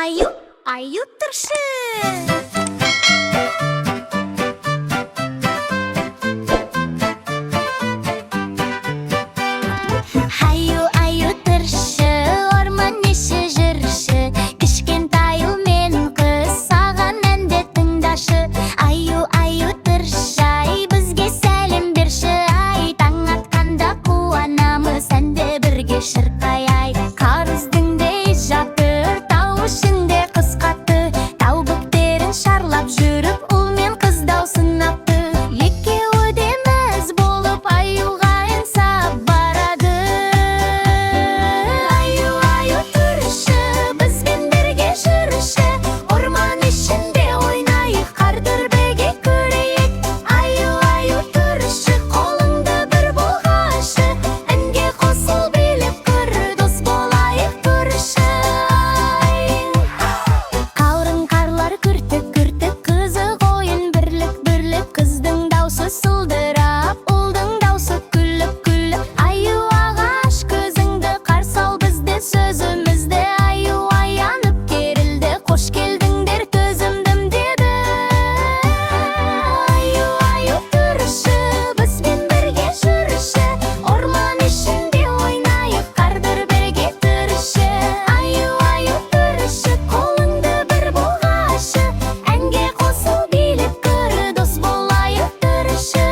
Аю, аю тұршы. Аю, аю тұршы, орман іші жүрші. Кішкентай ұл мен қыз саған әнді тыңдашы. Аю, аю тұршы, ай, бізге сәлем берші, ай. Таң атқанда қуанамыз, әнді бірге шырқай, ай. Қар үстінде жатыр, тау ішінде қыс қатты. Тау бөктерін шарлап жүріп, ұл мен қыз даусын апты. Екеуі де мәз болып, аюға аңсап барады. Аю, аю тұршы, бізбен бірге жүрші. Орман ішінде ойнайық, қар дүрбелек көрейік. Аю, аю тұршы, қолыңды бір бұлғашы. Әнге қосыл, билеп көр, дос болайық көрші. Қалың қарлар күртік күртік, қызық ойын бірлік бірлік. Қыздың даусы сылдырап, ұлдың даусы күліп күліп. Аю ағаш, көзіңді қарсы ал бізді, сөзімізді. Аю аянып керілді, қош келдіңдер, төзімдім деді. Аю, аю тұршы, бізбен бірге жүрші. Орман ішінде ойнайық, қарды бірге түрші. Аю, аю тұршы, қолыңды бір бұлғашы. Әнге қосыл, билеп көр, дос болайық тұршы.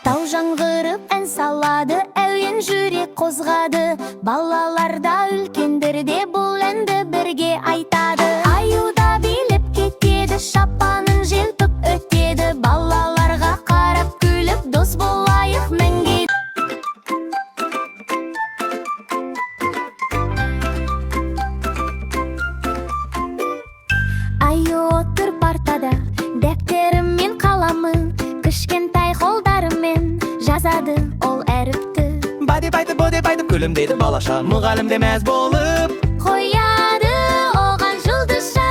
Тау жаңғырып ән салады, әуен жүрек қозғады. Балалар да, үлкендер де бұл әнді бірге айтады. Аю да билеп кетеді, шапанын желпіп өтеді. Балаларға қарап күліп, дос болайық мәңгі. Аю отыр партада, дәптері мен қаламы. Кішкентай қолдарымен жазады ол әріпті. Ба деп айтып, бұ деп айтып, күлімдейді балаша. Мұғалім де мәз болып қояды оған жұлдызша.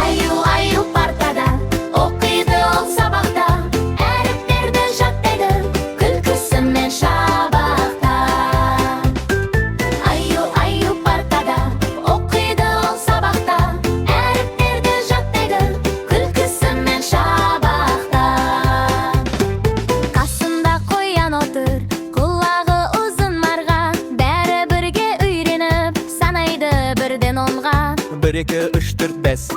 Аю, аю партада, оқиды ол сабақта. Әріптерді жаттайды, күлкісімен шабақта. Аю, аю партада, оқиды ол сабақта. Әріптерді жаттайды, күлкісімен шабақта. Қасында қоян отыр, құлағы ұзын марға. Бәрі бірге үйреніп, санайды бірден 10-ға. Бір, екі, үш, төрт, бес.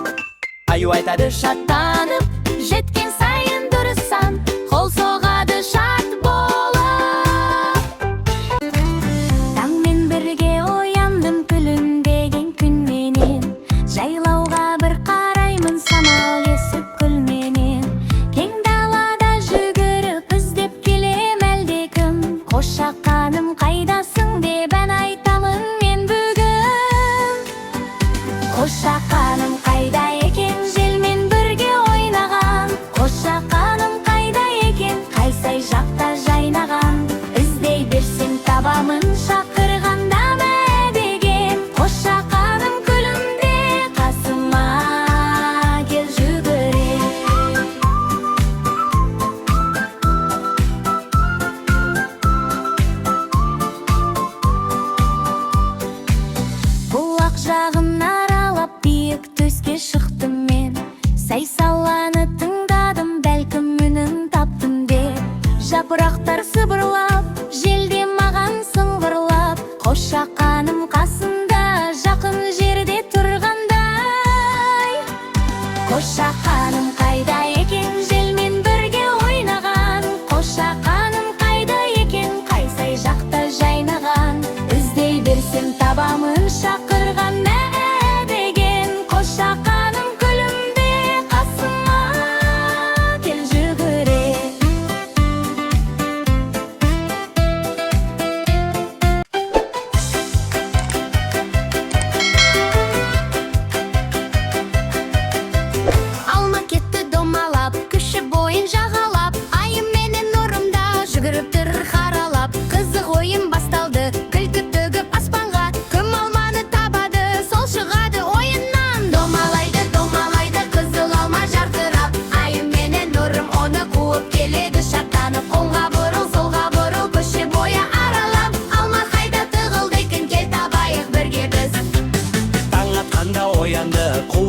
Аю айтады шаттанып, жеткен сайын дұрыс сан, қол соғады шат болып. Таңмен бірге ояндым күлімдеген күнменен. Жайлауға бір қараймын, самал есіп күлменен. Кең далада жүгіріп іздеп келем әлдекім. Қошақаным, қайдасың деп ән айтамын мен бүгін. Қошақаным қайда екен, желмен бірге ойнаған? Қошақаным қайда екен, қайда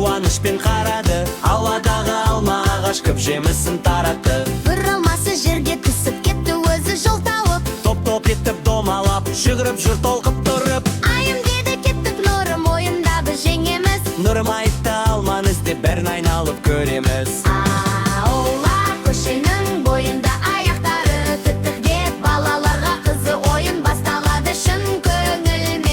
Қуанышпен қарады. Ауадағы алма ағаш көп жемісін таратты. Бір алмасы жерге түсіп кетті, өзі жол тауып. Топ топ етіп домалап, жүгіріп жүр толқып тұрып. Айым деді: «Кеттік, Нұрым, ойында біз жеңеміз». Нұрым айтты: «Алманы іздеп, бәрін айналып көреміз». Аула көшенің бойында аяқтары тітіркеп, балаларға қызы ойын басталады шын көңілмен.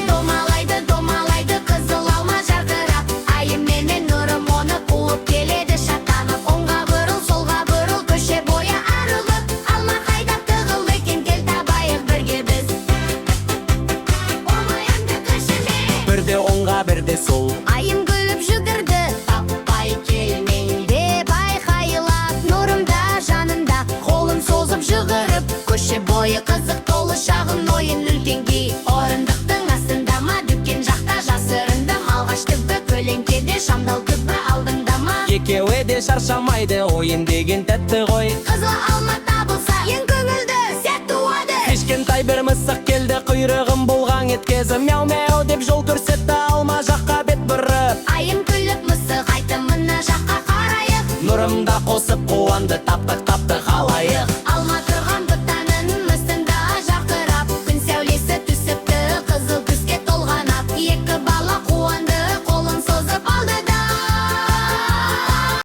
Домалайды, домалайды қызыл алма жарқырап. Айым менен Нұрым оны қуып келеді шаттанып. Оңға бұрыл, солға бұрыл, көше бойы арылып, алма қайда тығылды екен, кел табайық бірге біз. Оңайымды көшеме. Бірде оңға, бірде сол. Айым күліп жүгірді, «Таппай келмең» деп айқайлап. Нұрым да жанында, қолын созып жүгіріп. Көше бойы қызық толы, шағын ойын үлкенге. Орындықтың астында ма, дүкен жақта жасырынды ма, ағаш түбі, көлеңкеде, шамдал түбі алдында ма? Екеуі де шаршамайды, ойын деген тәтті ғой. Қызыл алма табылса, ең көңілді сәт туады. Кішкентай бір мысық келді, құйрығын бұлғаң еткізіп. «Мяу, мяу» деп жол көрсетті алма жаққа.